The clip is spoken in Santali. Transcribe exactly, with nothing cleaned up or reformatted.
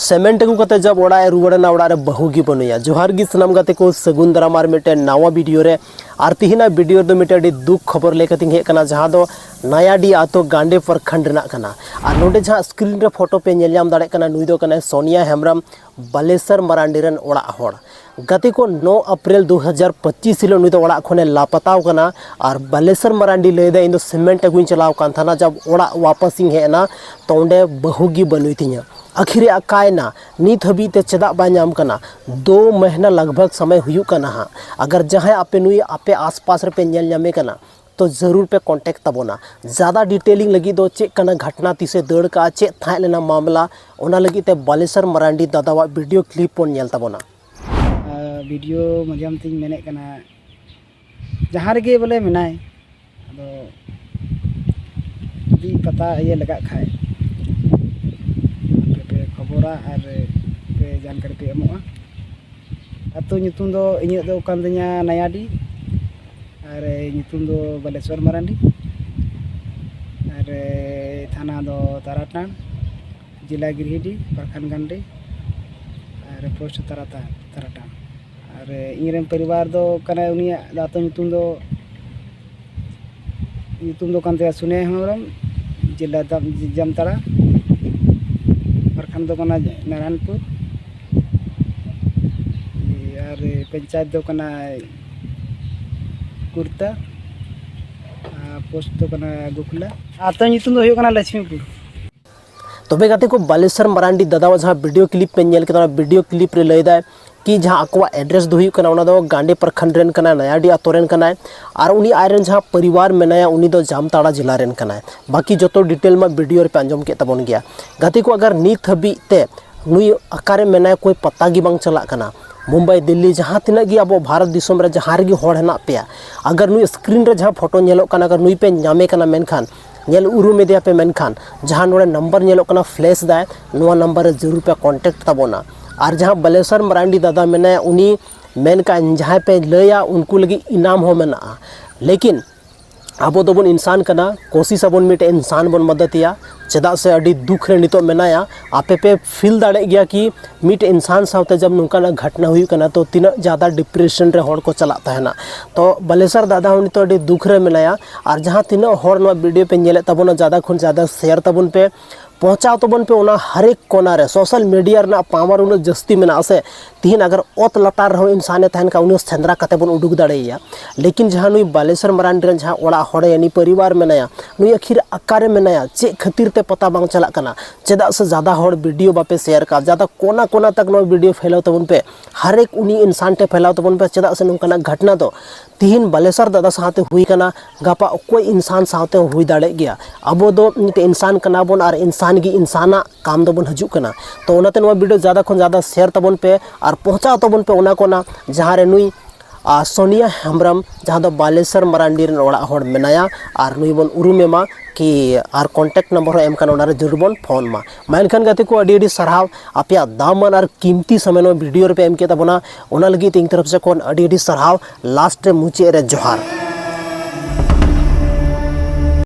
ᱥᱮᱢᱮᱱᱴ ᱟᱹᱜᱩ ᱠᱟᱛᱮ ᱡᱟᱵ ᱚᱲᱟᱜ ᱮ ᱨᱩᱣᱟᱹᱲ ᱮᱱᱟ, ᱚᱲᱟᱜ ᱨᱮ ᱵᱟᱹᱦᱩ ᱜᱮ ᱵᱟᱹᱱᱩᱭᱟ᱾ ᱡᱚᱦᱟᱨ ᱜᱮ ᱥᱟᱱᱟᱢ ᱜᱟᱛᱮ ᱠᱚ, ᱥᱟᱹᱜᱩᱱ ᱫᱟᱨᱟᱢ ᱟᱨ ᱢᱤᱫᱴᱮᱱ ᱱᱟᱣᱟ ᱵᱷᱤᱰᱤᱭᱳ ᱨᱮ᱾ ᱟᱨ ᱛᱤᱦᱤᱧᱟᱜ ᱵᱷᱤᱰᱤᱭᱳ ᱨᱮᱫᱚ ᱢᱤᱫᱴᱮᱱ ᱟᱹᱰᱤ ᱫᱩᱠ ᱠᱷᱚᱵᱚᱨ ᱞᱟᱹᱭ ᱠᱟᱛᱮᱧ ᱦᱮᱡ ᱟᱠᱟᱱᱟ, ᱡᱟᱦᱟᱸ ᱫᱚ ᱱᱟᱭᱟᱰᱤ ᱟᱛᱳ ᱜᱟᱱᱰᱮ ᱯᱨᱚᱠᱷᱚᱸᱰ ᱨᱮᱱᱟᱜ ᱠᱟᱱᱟ᱾ ᱟᱨ ᱱᱚᱰᱮ ᱡᱟᱦᱟᱸ ᱥᱠᱨᱤᱱ ᱨᱮ ᱯᱷᱳᱴᱳ ᱯᱮ ᱧᱮᱞ ᱧᱟᱢ ᱫᱟᱲᱮᱭᱟᱜ ᱠᱟᱱᱟ, ᱱᱩᱭ ᱫᱚ ᱠᱟᱱᱟᱭ ᱥᱳᱱᱤᱭᱟ ᱦᱮᱢᱵᱨᱚᱢ, ᱵᱟᱞᱮᱥᱚᱨ ᱢᱟᱨᱟᱱᱰᱤ ᱨᱮᱱ ᱚᱲᱟᱜ ᱦᱚᱲ᱾ ᱜᱟᱛᱮ ᱠᱚ, ᱱᱚ ᱮᱯᱨᱤᱞ ᱫᱩ ᱦᱟᱡᱟᱨ ᱯᱚᱸᱪᱤᱥ ᱦᱤᱞᱳᱜ ᱱᱩᱭ ᱫᱚ ᱚᱲᱟᱜ ᱠᱷᱚᱱᱮ ᱞᱟᱯᱟᱛᱟᱣ ᱠᱟᱱᱟ᱾ ᱟᱨ ᱵᱟᱞᱮᱥᱚᱨ ᱢᱟᱨᱟᱱᱰᱤ ᱞᱟᱹᱭᱫᱟ, "ᱤᱧ ᱫᱚ ᱥᱤᱢᱮᱱᱴ ᱟᱹᱜᱩᱧ ᱪᱟᱞᱟᱣ ᱠᱟᱱ ᱛᱟᱦᱮᱱᱟ, ᱡᱟᱵ ᱚᱲᱟᱜ ᱣᱟᱯᱟᱥ ᱤᱧ ᱦᱮᱡ ᱮᱱᱟ, ᱛᱚ ᱚᱸᱰᱮ ᱵᱟᱹᱦᱩ ᱜᱮ ᱵᱟᱹᱱᱩᱭ ᱛᱤᱧᱟ᱾ ᱟᱹᱠᱷᱤᱨᱮ ᱟᱠᱟᱭᱮᱱᱟ, ᱱᱤᱛ ᱦᱟᱹᱵᱤᱡ ᱛᱮ ᱪᱮᱫᱟᱜ ᱵᱟᱭ ᱧᱟᱢ ᱠᱟᱱᱟ?" ᱫᱳ ᱢᱟᱹᱦᱱᱟᱹ ᱞᱟᱜᱽ ᱵᱷᱟᱜᱽ ᱥᱚᱢᱚᱭ ᱦᱩᱭᱩᱜ ᱠᱟᱱᱟ ᱦᱟᱸᱜ᱾ ᱟᱜᱟᱨ ᱡᱟᱦᱟᱸᱭ ᱟᱯᱮ ᱱᱩᱭ ᱟᱯᱮ ᱟᱥᱯᱟᱥ ᱨᱮᱯᱮ ᱧᱮᱞ ᱧᱟᱢᱮ ᱠᱟᱱᱟ, ᱛᱚ ᱡᱟᱹᱨᱩᱲ ᱯᱮ ᱠᱚᱱᱴᱮᱠᱴ ᱛᱟᱵᱚᱱᱟ᱾ ᱡᱟᱫᱟ ᱰᱤᱴᱮᱞᱤᱝ ᱞᱟᱹᱜᱤᱫ ᱫᱚ ᱪᱮᱫ ᱠᱟᱱᱟ ᱜᱷᱚᱴᱱᱟ, ᱛᱤᱥᱮ ᱫᱟᱹᱲ ᱠᱟᱜᱼᱟ, ᱪᱮᱫ ᱛᱟᱦᱮᱸ ᱞᱮᱱᱟ ᱢᱟᱢᱞᱟ, ᱚᱱᱟ ᱞᱟᱹᱜᱤᱫ ᱛᱮ ᱵᱟᱞᱮᱥᱚᱨ ᱢᱟᱨᱟᱱᱰᱤ ᱫᱟᱫᱟᱣᱟᱜ ᱵᱷᱤᱰᱤᱭᱳ ᱠᱞᱤᱯ ᱵᱚᱱ ᱧᱮᱞ ᱛᱟᱵᱚᱱᱟ᱾ ᱟᱨ ᱵᱷᱤᱰᱤᱭᱳ ᱢᱟᱫᱽᱫᱷᱚᱢ ᱛᱤᱧ ᱢᱮᱱᱮᱫ ᱠᱟᱱᱟ, ᱡᱟᱦᱟᱸ ᱨᱮᱜᱮ ᱵᱚᱞᱮ ᱢᱮᱱᱟᱭ, ᱟᱫᱚ ᱡᱩᱫᱤ ᱯᱟᱛᱟ ᱤᱭᱟᱹ ᱞᱟᱜᱟᱜ ᱠᱷᱟᱡ, ᱟᱯᱮ ᱯᱮ ᱠᱷᱚᱵᱚᱨᱟ ᱟᱨ ᱯᱮ ᱡᱟᱱᱠᱟᱨᱤ ᱯᱮ ᱮᱢᱚᱜᱼᱟ᱾ ᱟᱹᱛᱩ ᱧᱩᱛᱩᱢ ᱫᱚ ᱤᱧᱟᱹᱜ ᱫᱚ ᱠᱟᱱ ᱛᱤᱧᱟ ᱱᱟᱭᱟᱰᱤ, ᱟᱨ ᱧᱩᱛᱩᱢ ᱫᱚ ᱵᱟᱞᱮᱥᱚᱨ ᱢᱟᱨᱟᱱᱰᱤ, ᱟᱨ ᱛᱷᱟᱱᱟ ᱫᱚ ᱛᱟᱨᱟᱴᱟᱱ, ᱡᱮᱞᱟ ᱜᱤᱨᱤᱰᱤ, ᱯᱨᱚᱠᱷᱚᱸᱰ ᱜᱟᱱᱰᱮ, ᱟᱨ ᱯᱳᱥᱴ ᱛᱟᱨᱟᱴᱟᱱ, ᱛᱟᱨᱟᱴᱟᱱ᱾ ᱟᱨ ᱤᱧ ᱨᱮᱱ ᱯᱚᱨᱤᱵᱟᱨ ᱫᱚ ᱠᱟᱱᱟ, ᱩᱱᱤᱭᱟᱜ ᱫᱚ ᱟᱹᱛᱩ ᱧᱩᱛᱩᱢ ᱫᱚ, ᱧᱩᱛᱩᱢ ᱫᱚ ᱠᱟᱱ ᱛᱟᱭᱟ ᱥᱩᱱᱮ ᱦᱮᱢᱵᱨᱚᱢ, ᱡᱮᱞᱟ ᱫᱟᱢ-, ᱡᱟᱢᱛᱟᱲᱟ, ᱯᱨᱚᱠᱷᱚᱸᱰ ᱫᱚ ᱠᱟᱱᱟ ᱱᱟᱨᱟᱭᱚᱱᱯᱩᱨ, ᱟᱨ ᱯᱚᱧᱪᱟᱭᱮᱛ ᱫᱚ ᱠᱟᱱᱟ ᱠᱩᱨᱛᱟ, ᱟᱨ ᱯᱳᱥᱴ ᱫᱚ ᱠᱟᱱᱟ ᱜᱳᱠᱷᱞᱟ᱾ ᱟᱹᱛᱩ ᱧᱩᱛᱩᱢ ᱫᱚ ᱦᱩᱭᱩᱜ ᱠᱟᱱᱟ ᱞᱚᱪᱷᱢᱤᱯᱩᱨ᱾ ᱛᱚᱵᱮ ᱜᱟᱛᱮ ᱠᱚ, ᱵᱟᱞᱮᱥᱚᱨ ᱢᱟᱨᱟᱱᱰᱤ ᱫᱟᱫᱟᱣᱟᱜ ᱡᱟᱦᱟᱸ ᱵᱷᱤᱰᱤᱭᱳ ᱠᱞᱤᱯ ᱯᱮ ᱧᱮᱞ ᱠᱮᱫᱟ, ᱚᱱᱟ ᱵᱷᱤᱰᱤᱭᱳ ᱠᱞᱤᱯ ᱨᱮ ᱞᱟᱹᱭ ᱫᱟᱭ ᱠᱤ ᱡᱟᱦᱟᱸ ᱟᱠᱚᱣᱟᱜ ᱮᱰᱨᱮᱥ ᱫᱚ ᱦᱩᱭᱩᱜ ᱠᱟᱱᱟ, ᱚᱱᱟ ᱫᱚ ᱜᱟᱱᱰᱮ ᱯᱨᱚᱠᱷᱚᱸᱰ ᱨᱮᱱ ᱠᱟᱱᱟᱭ, ᱱᱟᱭᱟᱰᱤ ᱟᱛᱳ ᱨᱮᱱ ᱠᱟᱱᱟᱭ, ᱟᱨ ᱩᱱᱤ ᱟᱡ ᱨᱮᱱ ᱡᱟᱦᱟᱸ ᱯᱚᱨᱤᱵᱟᱨ ᱢᱮᱱᱟᱭᱟ, ᱩᱱᱤ ᱫᱚ ᱡᱟᱢᱛᱟᱲᱟ ᱡᱮᱞᱟ ᱨᱮᱱ ᱠᱟᱱᱟᱭ᱾ ᱵᱟᱹᱠᱤ ᱡᱚᱛᱚ ᱰᱤᱴᱮᱞ ᱢᱟ ᱵᱷᱤᱰᱤᱭᱳ ᱨᱮᱯᱮ ᱟᱸᱡᱚᱢ ᱠᱮᱫ ᱛᱟᱵᱚᱱ ᱜᱮᱭᱟ᱾ ᱜᱟᱛᱮ ᱠᱚ, ᱟᱜᱟᱨ ᱱᱤᱛ ᱦᱟᱹᱵᱤᱡ ᱛᱮ ᱱᱩᱭ ᱚᱠᱟᱨᱮ ᱢᱮᱱᱟᱭᱟ, ᱠᱳᱭ ᱯᱟᱛᱟ ᱜᱮ ᱵᱟᱝ ᱪᱟᱞᱟᱜ ᱠᱟᱱᱟ᱾ ᱢᱩᱢᱵᱟᱭ, ᱫᱤᱞᱞᱤ, ᱡᱟᱦᱟᱸ ᱛᱤᱱᱟᱹᱜ ᱜᱮ ᱟᱵᱚ ᱵᱷᱟᱨᱚᱛ ᱫᱤᱥᱚᱢ ᱨᱮ ᱡᱟᱦᱟᱸ ᱨᱮᱜᱮ ᱦᱚᱲ ᱦᱮᱱᱟᱜ ᱯᱮᱭᱟ, ᱟᱜᱟᱨ ᱱᱩᱭ ᱥᱠᱨᱤᱱ ᱨᱮ ᱡᱟᱦᱟᱸ ᱯᱷᱳᱴᱳ ᱧᱮᱞᱚᱜ ᱠᱟᱱᱟ, ᱟᱜᱟᱨ ᱱᱩᱭ ᱯᱮ ᱧᱟᱢᱮ ᱠᱟᱱᱟ, ᱢᱮᱱᱠᱷᱟᱱ ᱧᱮᱞ ᱩᱨᱩᱢ ᱮᱫᱮᱭᱟ ᱯᱮ, ᱢᱮᱱᱠᱷᱟᱱ ᱡᱟᱦᱟᱸ ᱱᱚᱰᱮ ᱱᱟᱢᱵᱟᱨ ᱧᱮᱞᱚᱜ ᱠᱟᱱᱟ, ᱯᱷᱞᱮᱥ ᱫᱟᱭ, ᱱᱚᱣᱟ ᱱᱟᱢᱵᱟᱨ ᱨᱮ ᱡᱟᱹᱨᱩᱲ ᱯᱮ ᱠᱚᱱᱴᱮᱠᱴ ᱛᱟᱵᱚᱱᱟ᱾ ᱟᱨ ᱡᱟᱦᱟᱸ ᱵᱟᱞᱮᱥᱚᱨ ᱢᱟᱨᱟᱱᱰᱤ ᱫᱟᱫᱟ ᱢᱮᱱᱟᱭᱟ, ᱩᱱᱤ ᱢᱮᱱ ᱠᱟᱜ, ᱡᱟᱦᱟᱸᱭ ᱯᱮ ᱞᱟᱹᱭᱟ, ᱩᱱᱠᱩ ᱞᱟᱹᱜᱤᱫ ᱤᱱᱟᱢ ᱦᱚᱸ ᱢᱮᱱᱟᱜᱼᱟ᱾ ᱞᱮᱠᱤᱱ ᱟᱵᱚ ᱫᱚᱵᱚᱱ ᱤᱱᱥᱟᱱ ᱠᱟᱱᱟ, ᱠᱳᱥᱤᱥ ᱟᱵᱚᱱ ᱢᱤᱫᱴᱮᱱ ᱤᱱᱥᱟᱱ ᱵᱚᱱ ᱢᱟᱫᱟᱫ ᱮᱭᱟ᱾ ᱪᱮᱫᱟᱜ ᱥᱮ ᱟᱹᱰᱤ ᱫᱩᱠ ᱨᱮ ᱱᱤᱛᱚᱜ ᱢᱮᱱᱟᱭᱟ᱾ ᱟᱯᱮ ᱯᱮ ᱯᱷᱤᱞ ᱫᱟᱲᱮᱭᱟᱜ ᱜᱮᱭᱟ ᱠᱤ ᱢᱤᱫᱴᱮᱱ ᱤᱱᱥᱟᱱ ᱥᱟᱶᱛᱮ ᱡᱟᱵ ᱱᱚᱝᱠᱟᱱᱟᱜ ᱜᱷᱚᱴᱱᱟ ᱦᱩᱭᱩᱜ ᱠᱟᱱᱟ ᱛᱚ ᱛᱤᱱᱟᱹᱜ ᱡᱟᱫᱟ ᱰᱤᱯᱨᱮᱥᱚᱱ ᱨᱮ ᱦᱚᱲ ᱠᱚ ᱪᱟᱞᱟᱜ ᱛᱟᱦᱮᱱᱟ᱾ ᱛᱚ ᱵᱟᱞᱮᱥᱚᱨ ᱫᱟᱫᱟ ᱦᱚᱸ ᱱᱤᱛᱚᱜ ᱟᱹᱰᱤ ᱫᱩᱠ ᱨᱮ ᱢᱮᱱᱟᱭᱟ᱾ ᱟᱨ ᱡᱟᱦᱟᱸ ᱛᱤᱱᱟᱹᱜ ᱦᱚᱲ ᱱᱚᱣᱟ ᱵᱷᱤᱰᱤᱭᱳ ᱯᱮ ᱧᱮᱞᱮᱫ ᱛᱟᱵᱚᱱᱟ, ᱡᱟᱫᱟ ᱠᱷᱚᱱ ᱡᱟᱫᱟ ᱥᱮᱭᱟᱨ ᱛᱟᱵᱚᱱ ᱯᱮ, ᱯᱚᱦᱚᱸᱪᱟᱣ ᱛᱟᱵᱚᱱ ᱯᱮ ᱚᱱᱟ ᱦᱟᱨᱮᱠ ᱠᱚᱱᱟ ᱨᱮ᱾ ᱥᱳᱥᱟᱞ ᱢᱤᱰᱤᱭᱟ ᱨᱮᱱᱟᱜ ᱯᱟᱣᱟᱨ ᱩᱱᱟᱹᱜ ᱡᱟᱹᱥᱛᱤ ᱢᱮᱱᱟᱜᱼᱟ ᱥᱮ, ᱛᱤᱦᱤᱧ ᱟᱜᱟᱨ ᱚᱛ ᱞᱟᱛᱟᱨ ᱨᱮᱦᱚᱸ ᱤᱱᱥᱟᱱᱮ ᱛᱟᱦᱮᱱ ᱠᱷᱟᱱ ᱩᱱᱤ ᱦᱚᱸ ᱥᱮᱸᱫᱽᱨᱟ ᱠᱟᱛᱮ ᱵᱚᱱ ᱩᱰᱩᱠ ᱫᱟᱲᱮᱭᱟᱭᱟ᱾ ᱞᱮᱠᱤᱱ ᱡᱟᱦᱟᱸ ᱱᱩᱭ ᱵᱟᱞᱮᱥᱚᱨ ᱢᱟᱨᱟᱱᱰᱤ ᱨᱮᱱ ᱡᱟᱦᱟᱸ ᱚᱲᱟᱜ ᱦᱚᱲ ᱭᱟᱱᱤ ᱯᱚᱨᱤᱵᱟᱨ ᱢᱮᱱᱟᱭᱟ, ᱱᱩᱭ ᱟᱹᱠᱷᱤᱨ ᱚᱠᱟᱨᱮ ᱢᱮᱱᱟᱭᱟ, ᱪᱮᱫ ᱠᱷᱟᱹᱛᱤᱨ ᱛᱮ ᱯᱟᱛᱟ ᱵᱟᱝ ᱪᱟᱞᱟᱜ ᱠᱟᱱᱟ? ᱪᱮᱫᱟᱜ ᱥᱮ ᱡᱟᱫᱟ ᱦᱚᱲ ᱵᱷᱤᱰᱤᱭᱳ ᱵᱟᱯᱮ ᱥᱮᱭᱟᱨ ᱠᱟᱜᱼᱟ, ᱡᱟᱫᱟ ᱠᱚᱱᱟ ᱠᱚᱱᱟ ᱛᱟᱠ ᱱᱚᱣᱟ ᱵᱷᱤᱰᱤᱭᱳ ᱯᱷᱮᱞᱟᱣ ᱛᱟᱵᱚᱱ ᱯᱮ᱾ ᱦᱟᱨᱮᱠ ᱩᱱᱤ ᱤᱱᱥᱟᱱ ᱴᱷᱮᱱ ᱯᱷᱮᱞᱟᱣ ᱛᱟᱵᱚᱱ ᱯᱮ, ᱪᱮᱫᱟᱜ ᱥᱮ ᱱᱚᱝᱠᱟᱱᱟᱜ ᱜᱷᱚᱴᱱᱟ ᱫᱚ ᱛᱤᱦᱤᱧ ᱵᱟᱞᱮᱥᱚᱨ ᱫᱟᱫᱟ ᱥᱟᱶᱛᱮ ᱦᱩᱭ ᱠᱟᱱᱟ, ᱜᱟᱯᱟ ᱚᱠᱚᱭ ᱤᱱᱥᱟᱱ ᱥᱟᱶᱛᱮ ᱦᱚᱸ ᱦᱩᱭ ᱫᱟᱲᱮᱭᱟᱜ ᱜᱮᱭᱟ᱾ ᱟᱵᱚ ᱫᱚ ᱢᱤᱫᱴᱮᱱ ᱤᱱᱥᱟᱱ ᱠᱟᱱᱟ ᱵᱚᱱ ᱟᱨ ᱤᱱᱥᱟᱱ ᱜᱮ ᱤᱱᱥᱟᱱᱟᱜ ᱠᱟᱢ ᱫᱚᱵᱚᱱ ᱦᱤᱡᱩᱜ ᱠᱟᱱᱟ᱾ ᱛᱚ ᱚᱱᱟᱛᱮ ᱱᱚᱣᱟ ᱵᱷᱤᱰᱤᱭᱳ ᱡᱟᱫᱟ ᱠᱷᱚᱱ ᱡᱟᱫᱟ ᱥᱮᱭᱟᱨ ᱛᱟᱵᱚᱱ ᱯᱮ ᱟᱨ ᱯᱚᱦᱚᱸᱪᱟᱣ ᱛᱟᱵᱚᱱ ᱯᱮ ᱚᱱᱟ ᱠᱚᱱᱟ ᱡᱟᱦᱟᱸ ᱨᱮ ᱱᱩᱭ, ᱟᱨ ᱥᱳᱱᱤᱭᱟ ᱦᱮᱢᱵᱨᱚᱢ, ᱡᱟᱦᱟᱸ ᱫᱚ ᱵᱟᱞᱮᱥᱚᱨ ᱢᱟᱨᱟᱱᱰᱤ ᱨᱮᱱ ᱚᱲᱟᱜ ᱦᱚᱲ ᱢᱮᱱᱟᱭᱟ, ᱟᱨ ᱱᱩᱭ ᱵᱚᱱ ᱩᱨᱩᱢᱮ ᱢᱟ ᱠᱤ, ᱟᱨ ᱠᱚᱱᱴᱮᱠᱴ ᱱᱚᱢᱵᱚᱨ ᱦᱚᱸ ᱮᱢ ᱠᱟᱱᱟ, ᱚᱱᱟ ᱨᱮ ᱡᱟᱹᱨᱩᱲ ᱵᱚᱱ ᱯᱷᱳᱱ ᱢᱟ᱾ ᱢᱟ ᱮᱱᱠᱷᱟᱱ ᱜᱟᱛᱮ ᱠᱚ, ᱟᱹᱰᱤ ᱟᱹᱰᱤ ᱥᱟᱨᱦᱟᱣ ᱟᱯᱮᱭᱟᱜ ᱫᱟᱢᱟᱱ ᱟᱨ ᱠᱤᱢᱛᱤ ᱥᱚᱢᱚᱭ ᱱᱚᱣᱟ ᱵᱷᱤᱰᱤᱭᱳ ᱨᱮᱯᱮ ᱮᱢ ᱠᱮᱫ ᱛᱟᱵᱚᱱᱟ, ᱚᱱᱟ ᱞᱟᱹᱜᱤᱫ ᱛᱮ ᱤᱧ ᱛᱚᱨᱚᱯ ᱥᱮᱫ ᱠᱷᱚᱱ ᱟᱹᱰᱤ ᱟᱹᱰᱤ ᱥᱟᱨᱦᱟᱣ᱾ ᱞᱟᱥᱴ ᱨᱮ ᱢᱩᱪᱟᱹᱫ ᱨᱮ ᱡᱚᱦᱟᱨ᱾